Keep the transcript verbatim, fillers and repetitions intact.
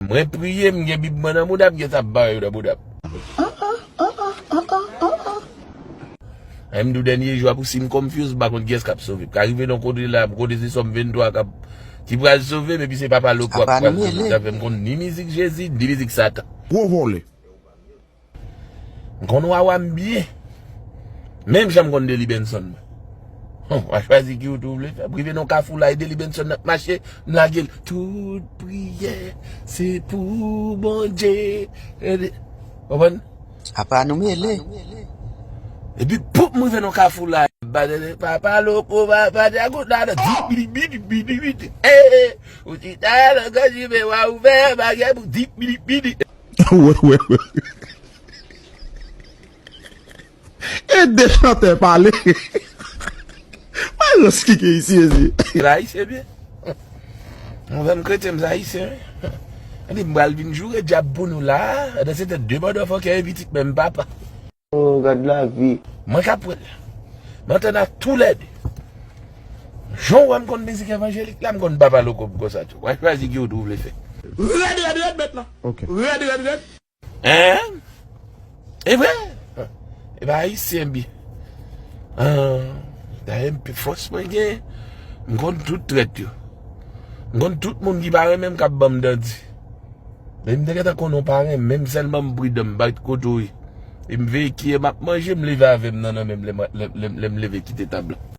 Mwen priye, m gen Bib mwen nan mouda m, m gen sa bare yo nan mouda m. An, m di w dènye jou a pou si m confuse, m pa konn kiyès k ap sove m. Ka rive nan kote la, m kote se Sòm venntwa k ap, ki pral sove m, epi se Papa Loko ap pral sove m. Sa fè m konn ni mizik Jezi, ni mizik Satan. Gwo vòlè. M konn Wawa m byen. Menm jan m konn Deli Benson mwen. Hon, w a chwazi ki wout ou vle fè. M rive nan kafou la, e Deli Benson nan ap mache, m lage l. Tout priyè, se pou Bondye. Konprann? Apa nou mele. Epi, poup, m rive nan kafou la. Papa Loko, papa Dyakout la, di bidi, bidi, bidi, bidi. Eh, eh. Ou chita nan gòj, men w a ouvè bagay pou di bidi, bidi. Wè, wè, wè. E de chantè pale. Mwen reskike isi, ezi. Ayisyen byen. Mwen menm kretyen, m se ayisyen, wi. Li m pral vin joure dyab pou nou la. Andan se te de motherfucker e pitit menm papa. Oh, gad lavi. Mwen k ap wè l. M antann a toulède. Jan w wè m konn mizik evanjelik la, m konn Papa Loko m konsa tou. W a chwazi ki wout ou vle fè. Rèd, rèd, rèd, mèt la. Ok. Rèd, rèd, rèd. Hein? E vre? E pa ayisyen byen. Ah, dayè m pi fòs mwen gen. M konn tout trèt yo. M konn tout moun ki pa renmen m k ap ban m dandi. Men m te gentan konnen w pa renmen m, sèlman m pridan, m bay kote w ye. E m veye kiyè m ap manje, m leve avè m nan nan men m lè m, lè, lè, lè m leve kite tab la.